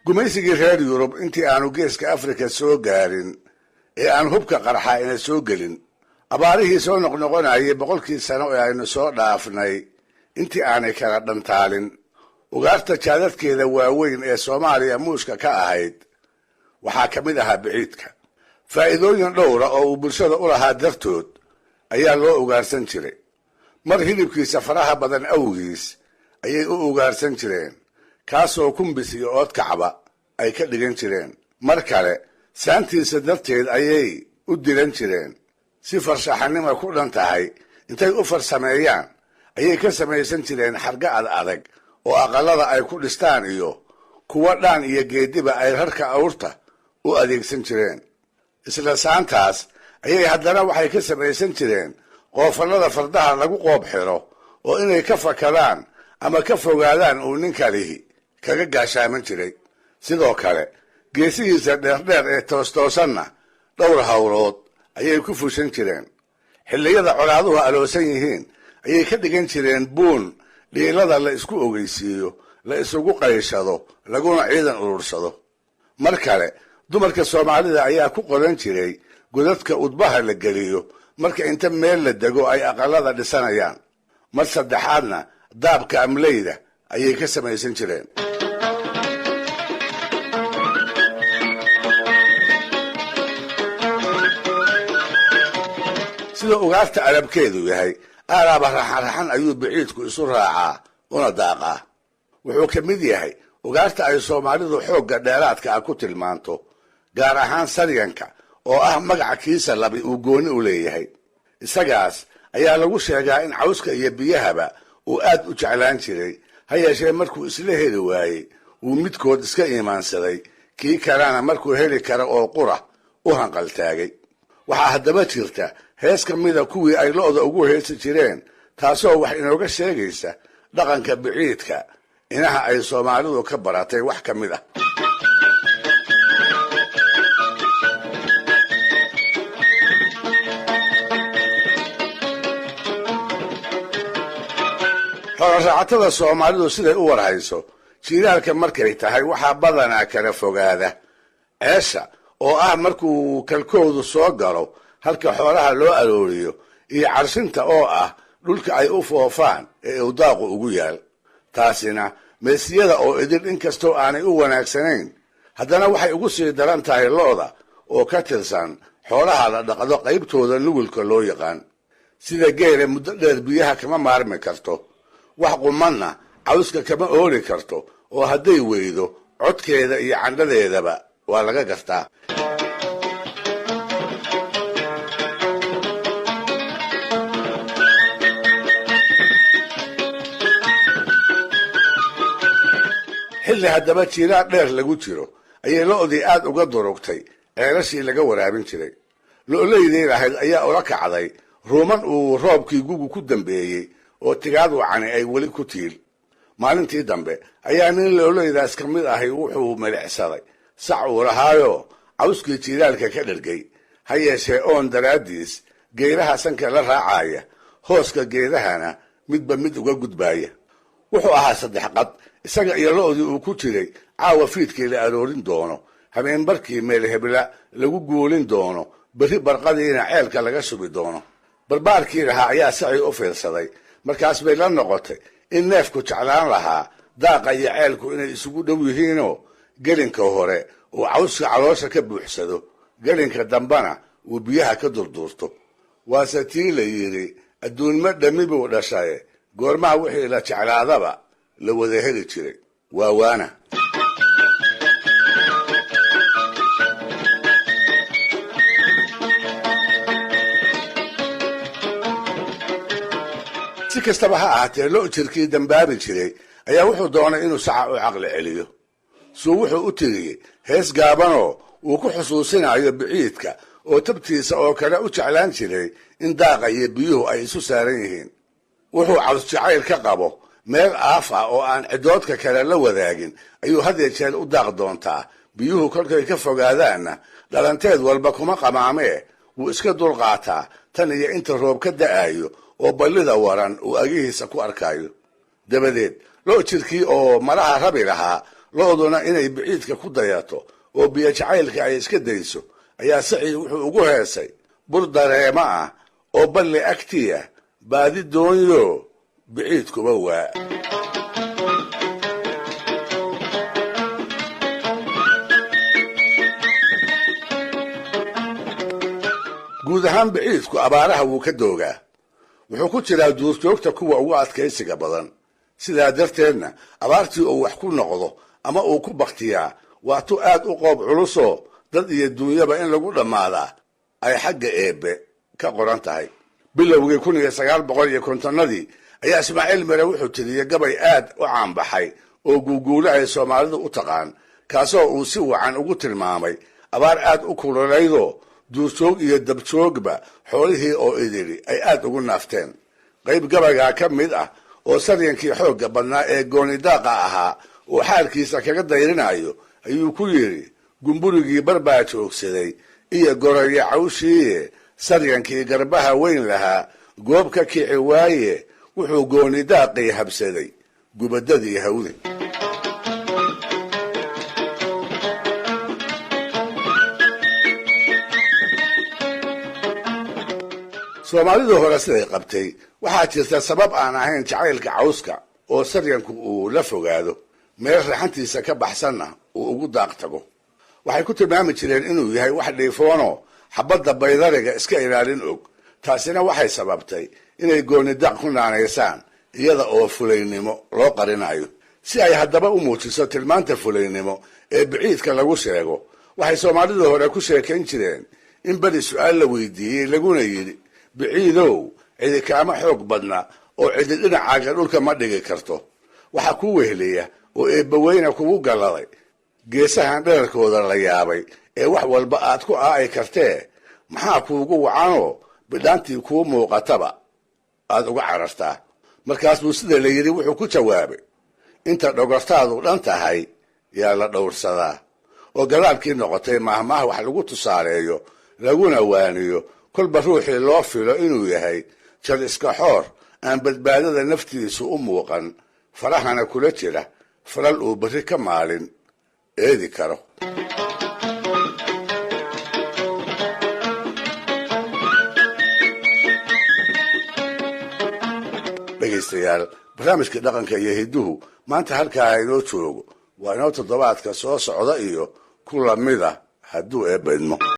Gumaysigii reer Yurub intii aanu Geeska Afrika soo gaarin ee aan hubka qarxa ina soo gelin, abaarihii soo noqnoqonayay 100kii sano ee aynu soo dhaafnay intii aanay kala dhantaalin, ugaarta jaadadkeeda waaweyn ee Soomaaliya muushka ka ahayd waxaa ka mid ahaa biciidka. Faa'iidooyin dhowra oo uu bulshada u lahaa dartood ayaa loo ugaarsan jiray. Mar hilibkiisa faraha badan awgiis ayay u ugaarsan jireen, kaasoo kumbis iyo oodkacba ay ka dhigan jireen. Mar kale saantiisa darteed ayay u dilan jireen. Si farshaxanima ku dhan tahay intay u farsameeyaan ayay ka samaysan jireen xarga ad adag oo aqallada ay ku dhistaan iyo kuwa dhaan iyo geediba ay rarka awrta u adeegsan jireen. Isla saantaas ayay haddana waxay ka samaysan jireen qoofallada fardaha lagu qoob xiro oo inay ka fakadaan ama ka fogaadaan uu ninkalihi kaga gaashaaman jiray. Sidoo kale geesihiisa dheerdheer ee toostoosanna dhowr hawlood ayay ku fushan jireen. Xilliyada colaaduhu aloosan yihiin ayay ka dhigan jireen buun dhiilada la isku ogeysiiyo, la isugu qayshado, laguna ciidan urursado. Mar kale dumarka Soomaalida ayaa ku qodan jiray godadka udbaha la geliyo marka inta meel la dego ay aqalada dhisanayaan. Mar saddexaadna daabka amleyda ayay ka samaysan jireen. Sida ugaarta alabkeedu yahay, aalaaba raxan raxan ayuu biciidku isu raacaa una daaqaa. Wuxuu ka mid yahay ugaarta ay Soomaalidu xoogga dheeraadka ah ku tilmaanto, gaar ahaan saryanka oo ah magaca kiisa labi uu gooni u leeyahay. Isagaas ayaa lagu sheegaa in cawska iyo biyahaba uu aad u jeclaan jiray, ha yeeshee markuu isla heli waayey uu midkood iska iimaansaday, kii kalena markuu heli kara oo qura u hanqaltaagay. Waxaa haddaba jirta hees ka mida kuwii ay lo'da ugu heesi jireen, taasoo wax inooga sheegaysa dhaqanka biciidka inaha ay Soomaalidu ka baratay wax ka mid ah. Xooloraacatada Soomaalidu siday u warhayso, jiilaalka markay tahay waxaa badanaa kala fogaada ceesha oo ah markuu kalkoodu soo galo halka xoolaha loo arooriyo, iyo carshinta oo ah dhulka ay u foofaan ee uu daaqu ugu yaal. Taasina meesiyada oo idil inkastoo aanay u wanaagsanayn, haddana waxay ugu sii daran tahay lo'da oo ka tirsan xoolaha la dhaqdo qaybtooda nugulka loo yaqaan. Sida geela muddo dheer biyaha kama maarmi karto, wax qumanna cawska kama ooli karto, oo hadday weydo codkeeda iyo candhadeedaba waa laga gartaa. Xilli haddaba jiilaal dheer lagu jiro ayay lo'dii aad uga durugtay ceelashii laga waraabin jiray. Lo'leydii lahayd ayaa ula kacday ruuman uu roobkii gugu ku dambeeyey oo tigaad wacani ay weli ku tiil. Maalintii dambe ayaa nin lo'leydaas ka mid ahi wuxuu milicsaday sac uu lahaayoo cawskii jiilaalka ka dhergay, ha yeeshee oon daraaddiis geedaha sanka la raacaya, hooska geedahana midba mid uga gudbaaya. Wuxuu ahaa saddex qad isaga iyo lo'dii uu ku jiray caawa fiidkii la aroorin doono, habeenbarkii meel hebla lagu guulin doono, berri barqadiina ceelka laga shubi doono. Barbaarkii lahaa ayaa sacii u fiirsaday, markaas bay la noqotay in neefku jeclaan lahaa daaqa iyo ceelku inay isugu dhow yihiinoo gelinka hore uu cawska caloosha ka buuxsado, gelinka dambena uu biyaha ka durduurto. Waase tii la yidhi adduunma dhammi buu dhashaye, goormaha wixii la jeclaadaba la wada heli jiray. Waa waana. Si kastaba ha ahaatee, lo' jirkii dambaabi jiray ayaa wuxuu doonay inuu saca u caqli celiyo. Suu wuxuu u tiriyey hees gaabanoo uu ku xusuusinayo biciidka oo tabtiisa oo kale u jeclaan jiray in daaqa iyo biyuhu ay isu saaran yihiin. Wuxuu caws jacayl ka qabo meel aaf ah oo aan cidoodka kale la wadaagin ayuu had iyo jeer u daaq doontaa. Biyuhu kolkay ka fogaadaanna dhalanteed walba kuma qamaamee, wuu iska dulqaataa tan iyo inta roob ka da'ayo oo ballida waran uu agihiisa ku arkayo. Dabadeed lo' jirkii oo malaha rabi lahaa Lo'duna inay biciidka ku dayato oo biyo jacaylka ay iska dayso ayaa sacii wuxuu ugu heesay bur dareemo ah oo balli agtiya baadi doonyo biciidkuba waa. Guud ahaan biciidku abaaraha wuu ka doogaa. Wuxuu ku jiraa duurjoogta kuwa ugu adkaysiga badan. Sidaa darteedna abaartii uu wax ku noqdo ama uu ku baktiyaa waa tu aad u qoob culusoo dad iyo duunyaba in lagu dhammaadaa ay xagga eebbe ka qoran tahay. Bilowgii 1950-adii ayaa Ismaaciil Mere wuxuu tiriyey gabay aad u caanbaxay oo guuguula ay Soomaalidu u taqaan, kaasoo uu si wacan ugu tilmaamay abaar aad u kululaydoo duurjoog iyo dabjoogba xoolihii oo idili ay aad ugu naafteen. Qayb gabaygaa ka mid ah oo saryankii xoogga badnaa ee goonidaaqa ahaa oo xaalkiisa kaga dayrinayo ayuu ku yidhi: gumburigii barbaa joogsaday iyo goraya cawshiiye, saryankii garbaha weyn lahaa goob ka kici waaye, wuxuu goonidaaqii habsaday gubadadii hawde. Soomaalidu hore siday qabtay waxaa jirta sabab aan ahayn jacaylka cawska oo saryanku uu la fogaado, meel raxantiisa ka baxsanna uu ugu daaq tago. Waxay ku tilmaami jireen inuu yahay wax dhiifoonoo xabadda baydariga iska ilaalin og. Taasina waxay sababtay inay goonidaaq ku naanaysaan iyada oo fulaynimo loo qarinayo. Si ay haddaba u muujiso tilmaanta fulaynimo ee biciidka lagu sheego, waxay Soomaalidu hore ku sheekayn jireen in beri su-aal la weydiiyey laguna yidhi: biciidow, cidi kaama xoog badna oo cidi dhinacaaga dhulka ma dhigi karto, waxaa ku weheliya oo eebbaweyna kugu galladay geesahan dherarkooda la yaabay ee wax walba aad ku aa'i kartee, maxaa kuugu wacanoo bidhaantii kuu muuqataba aad uga carartaa? Markaas buu sida la yidhi wuxuu ku jawaabay: inta dhogortaadu dhan tahay yaa la dhowrsadaa. Oo gadaalkii noqotay maahmaah wax lagu tusaaleeyo laguna waaniyo kolba ruuxii loo filo inuu yahay jar iska xoor aan badbaadada naftiisu u muuqan, farahana kula jira falal uu berri ka maalin eedi karo. Dhegaystayaal, barnaamijka dhaqanka iyo hidduhu maanta halkaa inoo joogo. Waa inoo toddobaadka soo socda iyo ku lamida hadduu eebba idmo.